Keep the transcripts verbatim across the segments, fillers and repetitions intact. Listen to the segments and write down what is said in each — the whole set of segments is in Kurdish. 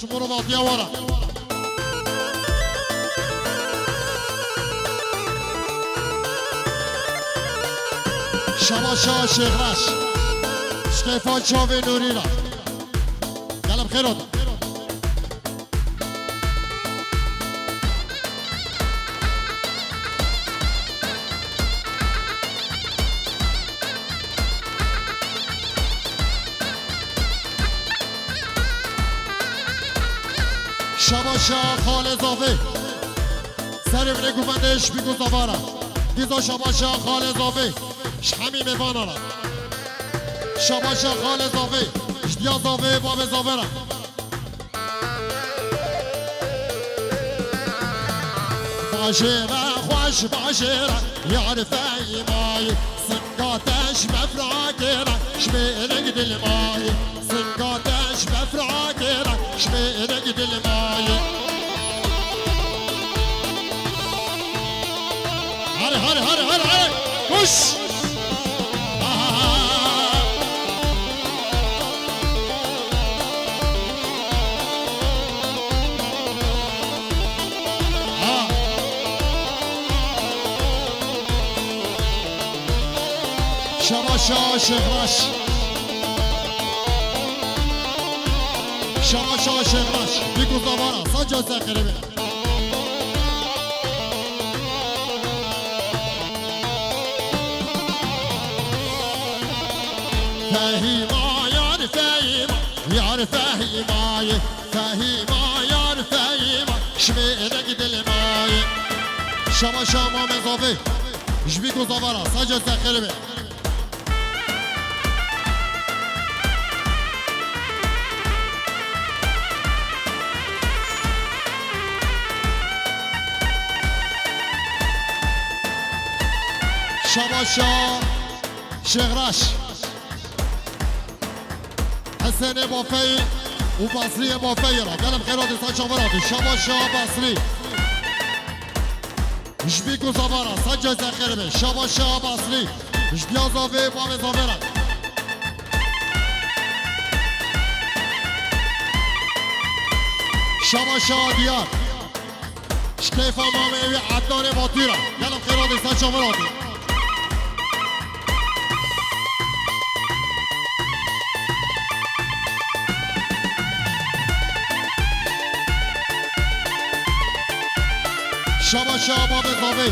Ji bo romantiya we re. Şabaşa Şêxraş. Ji keyfa çavê Nûrî re. Gelê bi xêr hatin. Şabaşa Xalê Zavê. Serê binê guvendê ji bîk û zava re. Dîsa şabaşa Xalê Zavê. Ji hemî mêvana re. Şabaşa Xalê Zavê. Ji diya zavê bavê zavê re. Bajê re xweş, bajê re yar Fehîmayê. Singa te ji befrakê re, ji mêrik dilmayê. Singa te ji befrakê re, ji mêrik dilmayê. Hare, hare, hare, hare, hare. Kuş. Şabaşa Şêxraş. Şabaşa Şêxraş. Bîk û zava re. Saca se qiribê. Fehîma yar Fehîma, yar Fehîmayê. Fehîma yar Fehîma, ji mêrik dilmayê. Şabaşa mamê zavê. Ji bîk û zava re. Saca se qiribê. Şabaşa Şêxraş. Hesenê Bafeyî û Basriyê Bafeyî re. Gelê bi xêr hatî, saca we re hatî. Şabaşa Basrî. Ji bîk û zava re, saca se qiribê. Şabaşa Basrî. Ji diya zavê bavê zavê re. Şabaşa Diyar. Ji keyfa mamê wî Ednanê Batî re. Gelê bi xêr hatî, saca we re hatî. Şabaşa bavê zavê.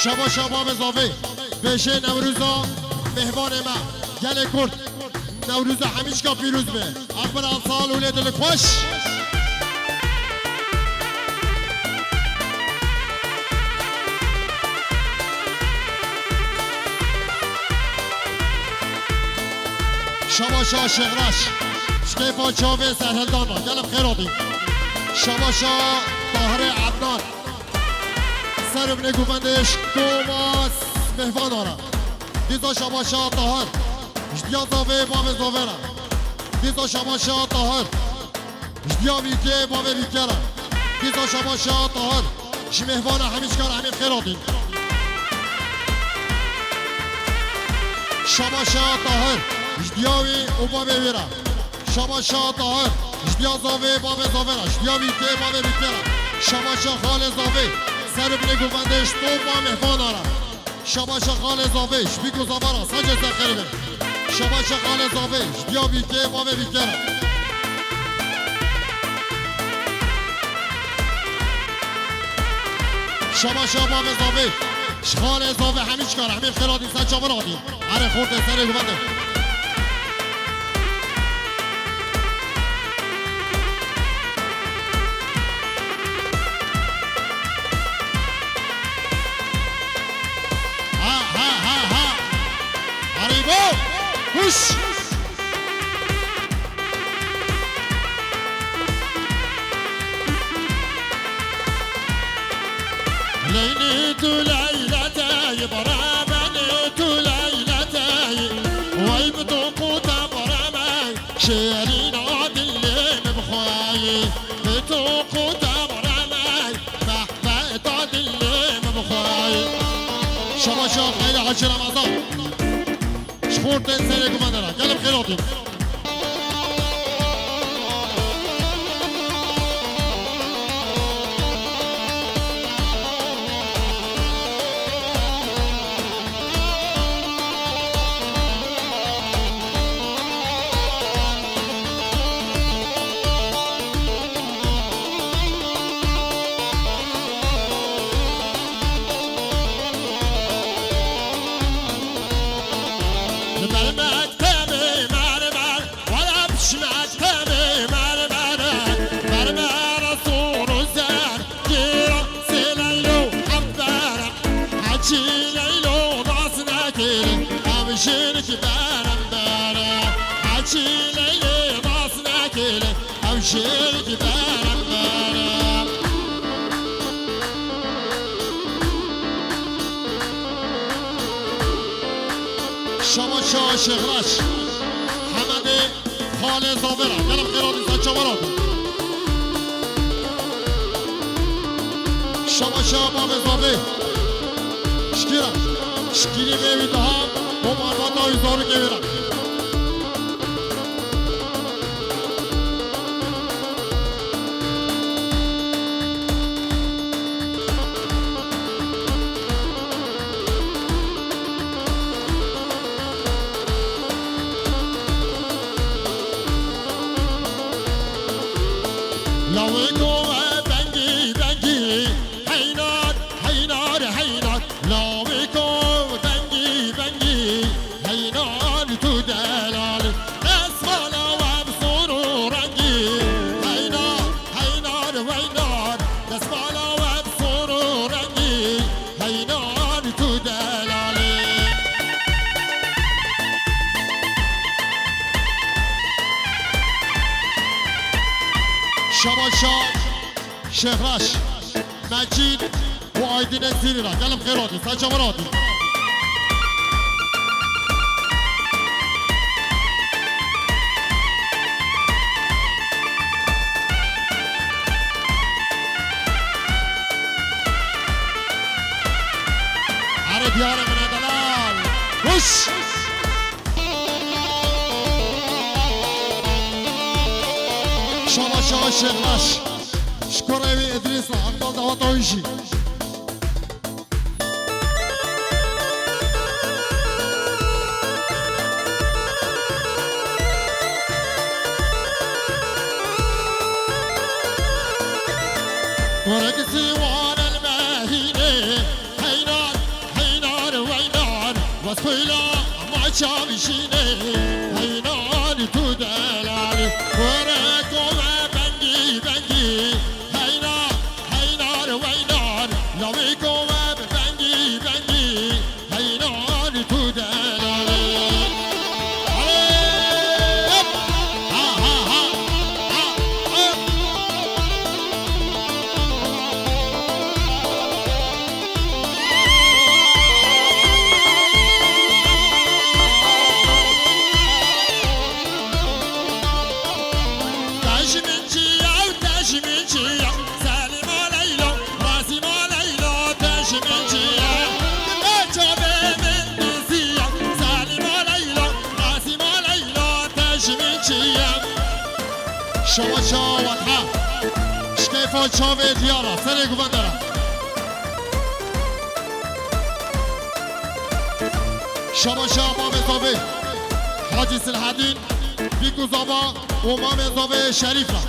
Şabaşa bavê zavê. Bêjê Newrûza mêvanê me. Gelê Kurd. Newrûza hemîşka pîroz be. Aqbal Ansal û lê dilxweş. Şabaşa Şêxraş. Ji keyfa çavê serhildan re. Gelê bi xêr hatî. Şabaşa Tahirê Ednan. Ser û binê guvendê ji Thomas mêvana re. Dîsa şabaşa Tahir. Ji diya zavê bavê zavê re. Dîsa şabaşa Tahir. Ji diya bîkê bavê bîkê re. Dîsa şabaşa Tahir. Ji mêvana hemîşka re hemî xêr hatî. Şabaşa Tahir. Ji diya wî û bavê wî re. Şabaşa Tahir. Ji diya zavê bavê zavê re. Ji diya bîkê bavê bîkê re. Şabaşa Xalê Zavê. Ser û binê guvendê ji Thomas mêvana re. Şabaşa Xalê Zavê, ji bîk û zava re, saca se qiribê. Şabaşa Xalê Zavê, ji diya bîkê bavê bîkê re. Şabaşa bavê zavê, ji Xalê Zavê hemî çikar, hemî xêr hatî, saca we re hatî. Erê xortê serê guvendê. Ha, ha, ha, ha. Arîbo. Huş. Leylî tu leylete, bremeni tu leylete, wey bi tu quta breme, şêrîna dilê min bixwayî, bi tu quta breme, Mehmeta dilê min bixwayî. Şabaşa Xeyrê Hacî Remezan. Portên serê gumendera. Gelin xêr hatin. Li ber mektebê mermer, were pişt mektebê mermer, mermer sor û zer, kêra sê leylo heft bereq, heçî leylo nas nekêre, ev jinik berem bere, heçî leylê nas nekêre, ew jinik berem bere. Şabaşa Şêxraş, Hemedê Xalê Zavêra, gelek xêr hatin, sen çawa hatin? Şabaşa Bavê Zavê, şikîra, şikîrî vê wî daha, bo malbata wî zarokê wê re. Lawêko we bengî bengî, heynar, heynar, heynar. Lawêko bengî bengî, heynar tu delalî. Destvala we bi sor û rengî, heynar, heynar, weynar. Destvala we bi sor û rengî, heynar tu delalî. Şabaşa Şêxraş, Mecîd û Aydînê Zîrî re. Gelek xêr hatin, sen çawa hatin? Erê diyarê min e delal. Huş! Şabaşa Şêxraş. Ji kurê wî Îdrîs re, aqdal daweta wî jî. Kurek Sîwan el Mehînê, heynar, heynar, weynar, wes xuyla ma çavîşînê, heynar tu delalî, kureko we bengî, bengî, heynar, heynar, weynar, lawêko we bi bengî, bengî, heyran tu delalî. Alê! Hop! Ha, ha, ha! Ha, ha! Te ji min çi ya, te ji min çi ya? Selîma Leyla, Razîma Leyla, te ji min çi ya? Te çavê min diziya. Selîma Leyla, Razîma Leyla, te ji min çi ya? Şabaşa Wetha. Ji keyfa çavê diyara, serê guvendera. Şabaşa Bavê Zavê, Hacî Silhedîn, Bîk û Zava û Mamê Zavê Şerîf re.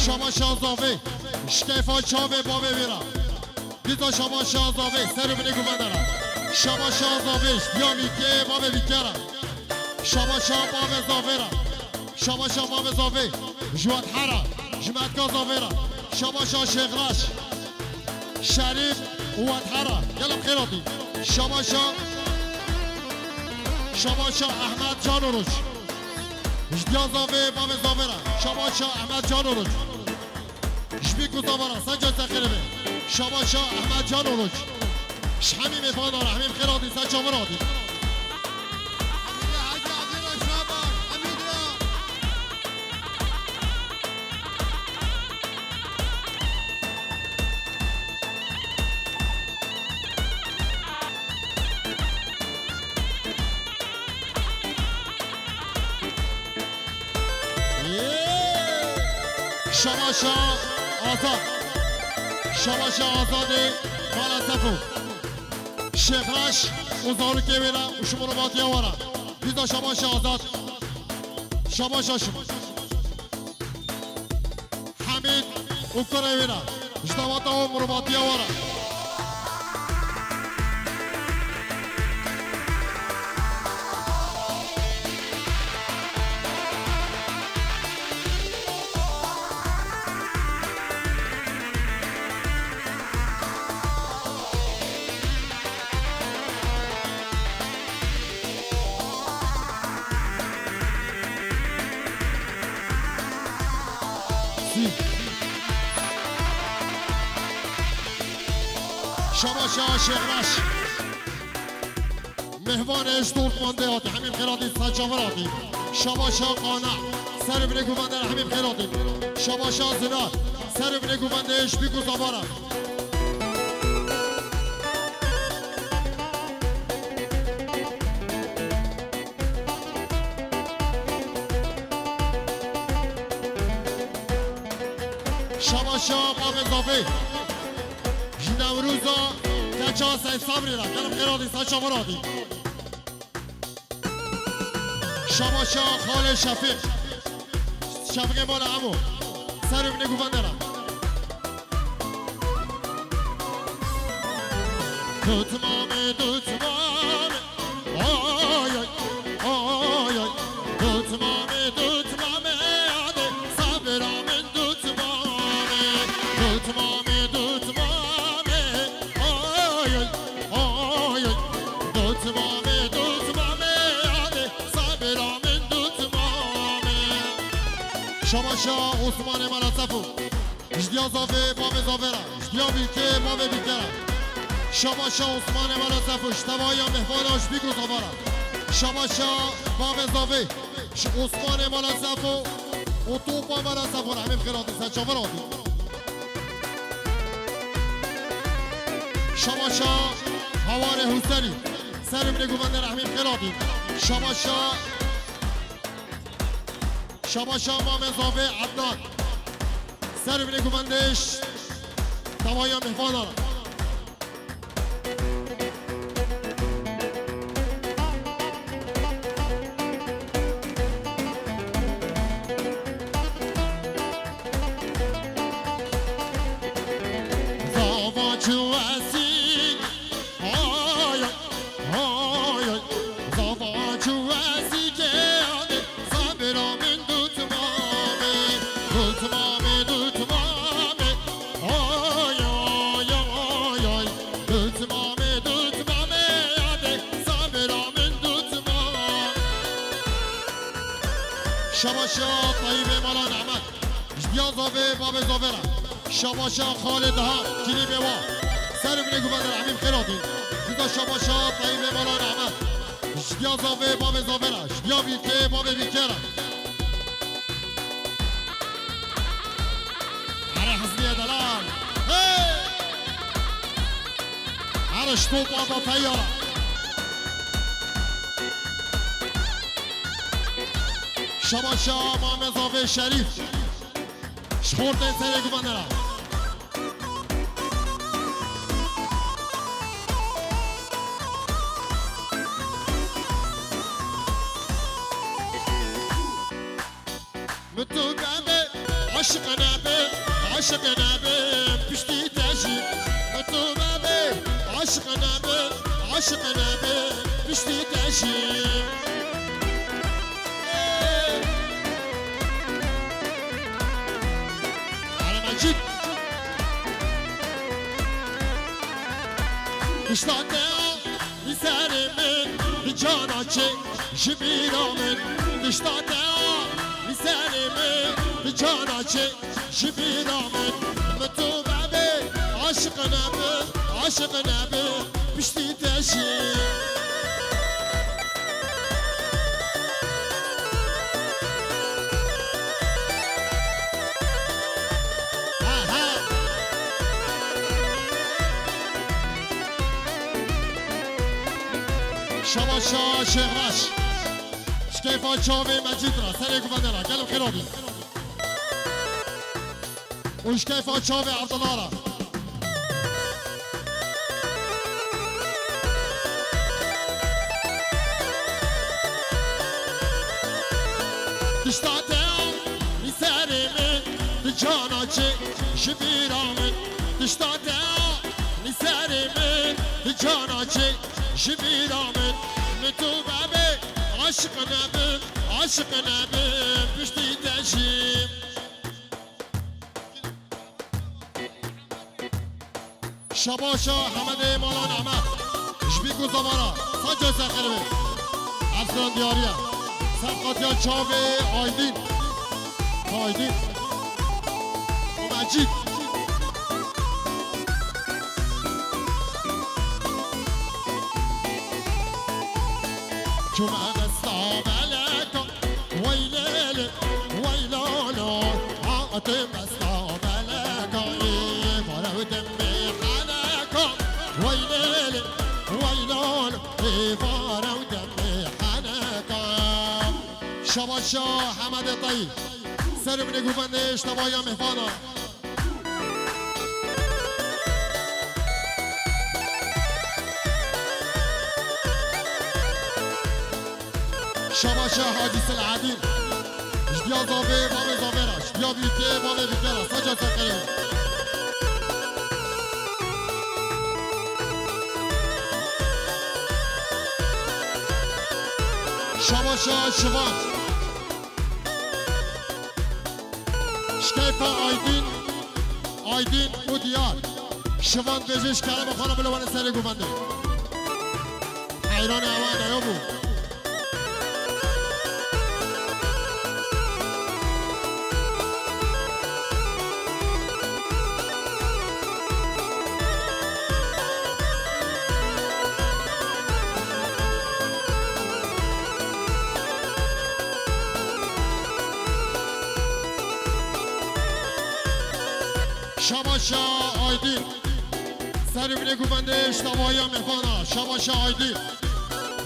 Şabaşa Zavê, ji keyfa çavê bavê wê re. Dîsa şabaşa Zavê, ser û binê guvende re. Şabaşa Zavê, ji diya Mîkê bavê Mîkê re. Şabaşa Bavê Zavê re. Şabaşa Bavê Zavê, ji Wethe re, ji Metka Zavê re. Şabaşa Şêxraş, Şerîf û Wethe re. Gelek xêr hatî. Şabaşa, şabaşa Ehmed Can Oruç. Ji diya Zavê, Bavê Zavê re. Şabaşa Ehmed Can Oruç. Ji Bîk û Zava re, sen cayê te xêr be. Şabaşa Ehmed Can Oruç. Ji hemî mêvan re, hemî xêr hatî, sen çawa hatî. Şabaşa Azad. Şabaşa Azadê mala Sefo. Şêxreş û zarokê wê re û ji mirovatiya we re. Dîsa şabaşa Azad. Şabaşa şima. Hemîd û kurê wê re. Ji dawata û mirovatiya we re. Şabaşa Şêxreş. Mêhvanê ji Dortmundê hatî, hemî bi xêr hatî, ser çavan hatî. Şabaşa Qana, ser û binê guvendê re hemî bi xêr hatî. Şabaşa Zina, ser û binê guvendê ji Bîk û Zava re. Şabaşa Bavê Zavê. Ji Newroza keça Sey Sabrî re. Gelek xêr hatî, ser çavan hatî. Şabaşa Xalê Şefîq. Şefîqê mala Emo. Ser û binê guvendê re. Dutmamê, dutmamê. Ay, ay, ay, ay. Dutmamê, dutmamê, adê sabira min dutmamê. Dutmamê, dutmamê, ay, ay, ay, ay. Dutmamê, dutmamê, adê sabira min dutmamê. Şabaşa Osmanê mala Sefo. Ji diya Zavê, Bavê Zavê re. Ji diya Bîkê, Bavê Bîkê re. Şabaşa Osmanê mala Sefo, ji tevaya mêhvana ji Bîk û Zava re. Şabaşa Bavê Zavê, ji Osmanê mala Sefo û topa mala Sefo re. Hemî bi xêr hatî, ser çavan hatî. Şabaşa Hawarê Hûserî, ser û binê guvendê re hemî bi xêr hatî. Şabaşa Şabaşa Mamê Zavê Ednan. Ser û binê guvendê ji tevaya mêhvana re. Zava çi wesî, ay, ay, ay, ay. Zava çi wesî kê, adê sabira min dutmamê, dutmamê, dutmamê. Ay, ay, ay, ay. Dutmamê, dutmamê, adê sabira min dutmamê. Şabaşa Tayîbê mala Nehmet. Ji diya Zavê, Bavê Zavê re. Şabaşa Xalê Daha, kilîbê wa. Ser û binê guvendê re, hemî bi xêr hatî. Dîsa şabaşa Tayîbê mala Nehmet. Ji diya Zavê, Bavê Zavê re. Ji diya Bîkê, Bavê Bîkê re. Erê Hizniye delal. Hey! Erê ji topa da teyara. Şabaşa Mamê Zavê Şerîf. Ji xortê serê guvendê re. Min tu bebe, aşiq nebe, aşiq nebe, piştî te jî. Min tu bebe, aşiq nebe, aşiq nebe, piştî te jî. Ey! Erê Mecîd. Pişta te a, li serê min, di cana çê, ji bîra min. Pişta te a, li serê min, di cana çê, ji bîra min. Min tu bebe, aşiq nebe, aşiq nebe, piştî te jî. Aha. Şabaşa Şêxreş. Ji keyfa çavê Mecîd re, serê guvendê re, gelek xêr hatî. û ji keyfa çavê Evdila re. Tişta te anî serê min, tu cana çê ji bîra min. Tişta te anî serê min, tu cana çê ji bîra min. Min tu bebê aşiq nebim, aşiq nebim piştî te jî. Şabaşa Hemedê Malan Emed. Ji bî ku zavara. Saca ser xeribê. Efsan diyariye. Ser qatiya çavê Aydin. Aydin. Mecid. Çûme desta beleka. Wey lê lê, wey la la, hatim esta beleka, ê vare û demê heneka. Wey lê lê, wey la la, ê vare û demê heneka. Şabaşa Hemedê Tayî. Ser û binê guvendê ji tevaya mêvana. Şabaşa Hacî Selahaddîn. Ji diya zavê, bavê zavê re. Ji diya bîkê, bavê bîkê re. Saca ser xerê. Şabaşa Şivan. Ji keyfa Aydin, Aydin û Diyar. Şivan dibêje ji kerema xwe re bilewane serê guvendê. Heyranê ewan eyo bû. Şabaşa Aydin. Serê binê guvendê ji tevaya mêvana. Şabaşa Aydin.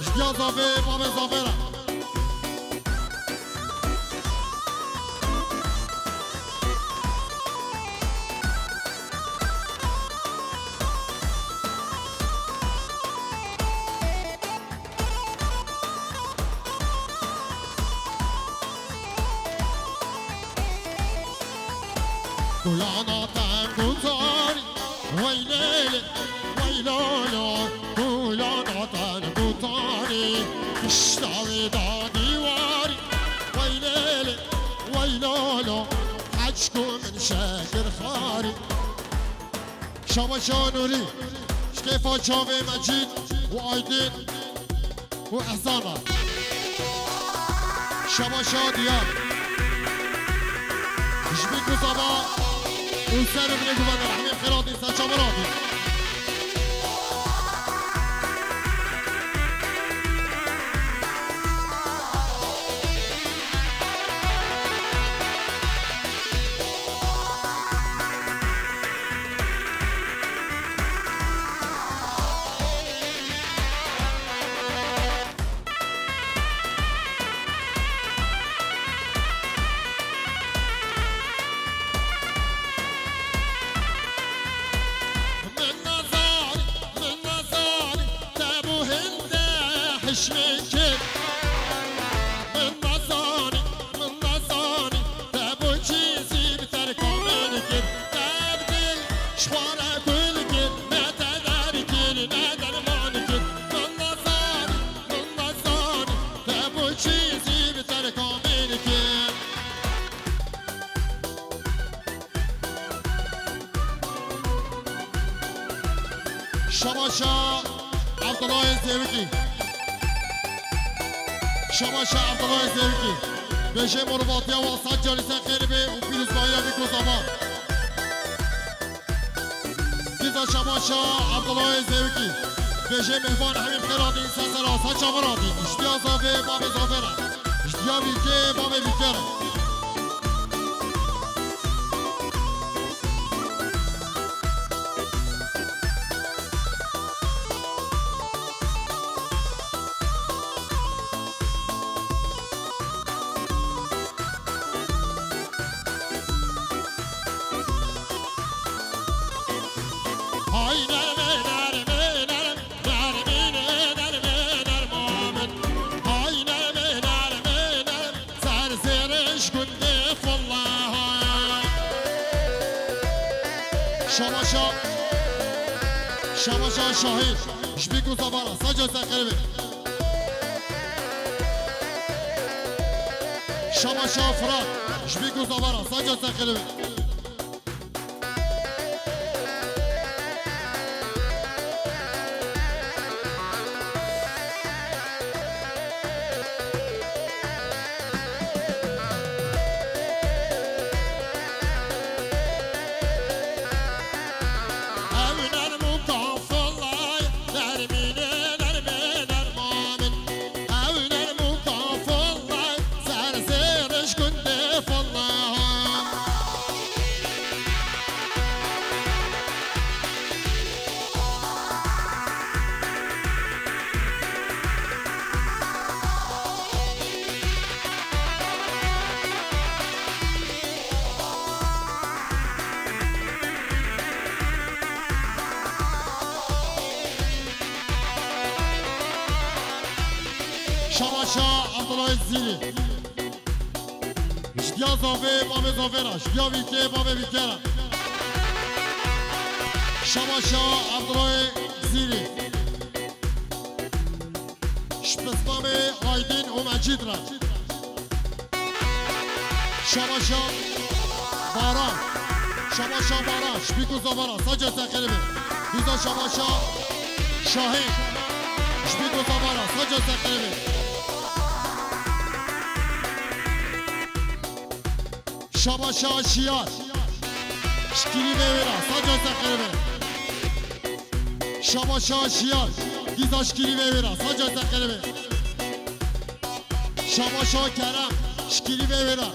Ji diya zavê, bavê zavê re. Kulana te gutarî, wey lê lê, wey la la. Kulana te gutarî, pişta wê da dîwarî, wey lê lê, wey la la. Heçku min şekir xarî. Şabaşa Nûrî, ji keyfa çavê Mecîd û Aydin û Ehsan re. Şabaşa Diyar. Ji bî ku zava û ser û binê guvendar hemî xêratî ser çavan hatî. Min nezanî, min nezanî, te bû hinde hişmê kir. Min nezanî, min nezanî, te bo çî zî bi terka min kir. Te bi dil ji xwe re gul kir, ne te derkir, ne derman kir. Min nezanî, min nezanî, te bo çî zî bi terka min kir. Şabaşa Evdilayê Zêwikî. Şabaşa Evdilayê Zêwikî. Bêjê morvatiya wan sed carî ser xêr be û pîrozbahiya Bîko Zaman. Dîza şabaşa Evdilayê Zêwikî. Bêjê mêvan hemî xêr hatî, ser sera, ser çavan hatî. Ji diya zavê, bavê zavê re. Ji diya bîkê, bavê bîkê re. Şamaşa, Şamaşa Şahîn, ji Bîk û Zavara, saca seqerê be. Şamaşa Firat, ji Bîk û Zavara, saca seqerê be. Ew nerm û kafilay, nermîne, nermê, nerma min. Ew nerm û kafilay, ser zêriş gundê filla. Şamaşa Abdullah Zîrî. Ji diya zavê bavê zavê re, ji diya vîkê bavê vîkê re. Şamaşa Abdullah Zîrî. Ji pismamê Aydin û Mecîd re. Şamaşa Baran. Şamaşa Baran. Ji Bîk û Zavara. Saca seqerê be. Dîza Şamaşa Şahîn. Ji Bîk û Zavara. Saca seqerê be. Şamaşa Şiyar. Şikîrî vê wê re. Saca seqerê be. Şamaşa Şiyar. Dîza şikîrî vê wê re. Saca seqerê be. Şamaşa Kerem. Şikîrî vê wê re.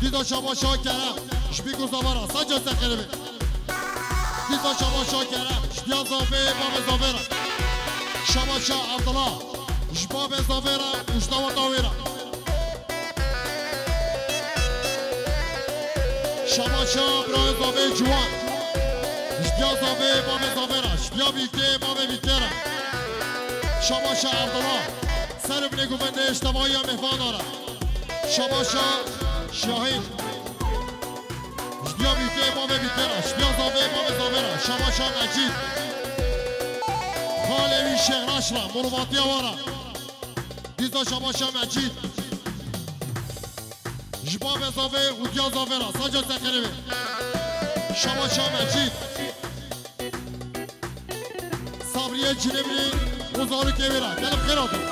Dîza Şamaşa Kerem. Ji Bîk û Zavara. Saca seqerê be. Dîza Şamaşa Kerem. Ji diya zavê bavê zavê re. Şamaşa Abdullah. Ji bavê zavê re û ji daweta wê re. Şamaşa birayê zavê ciwan. Ji diya zavê bavê zavê re. Ji diya vîkê bavê vîkê re. Şamaşa Abdullah. Ser û binê guvendê ji tevahiya mêhvana re. Şamaşa Şahîn. Ji diya vîkê bavê vîkê re. Ji diya zavê bavê zavê re. Şamaşa Mecîd. Xalê wî Şêxraş re. Morvatiya wa re. Dîza Şamaşa Mecîd. Ji bavê zavê û diya zavê re. Saca seqerê be. Şamaşa Mecîd. Sabriye Cinimli û zarokê wê re. Gelek xêr hatin.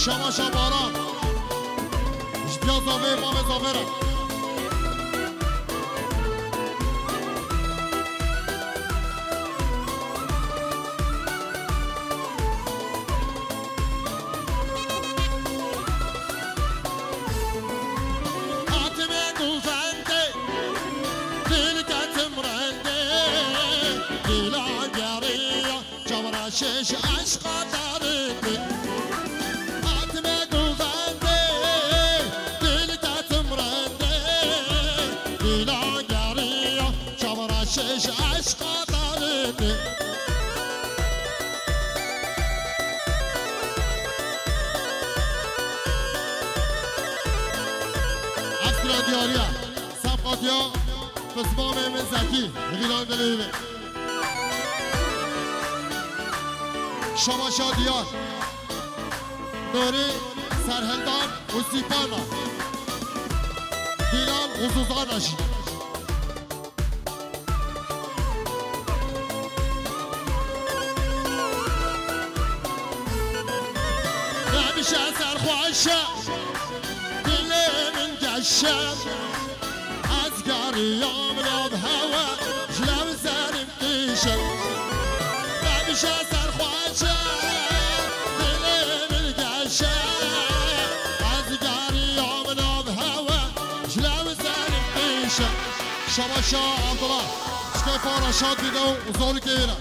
Şamaşa Baran. Ji diya zavê bavê zavê re. Hatime guvendê, dil ketim rendê, dila geriya, çavra şiş eşqa darindê. Hatime guvendê, dil ketim rendê, dila geriya, çavra şiş eşqa darindê. Ekstra diyariya, sefqatiya, pismamê min Zekî, li vîlan delê wî be. Şamaşa Diyar, Nûrî, Serhildan û Sîpana, Dîlan û Zuzana jî. Hemîşe serxweş e, dilê min geş e. Ez geriyam nav hewe, ji lew zerim kişe. Hemîşe serxweş e, dilê min geş e. Ez geriyam nav hewe, ji lew zerim kişe. Şamaşa Abdullah, ji keyfa re şad bîne û zarokê wê re.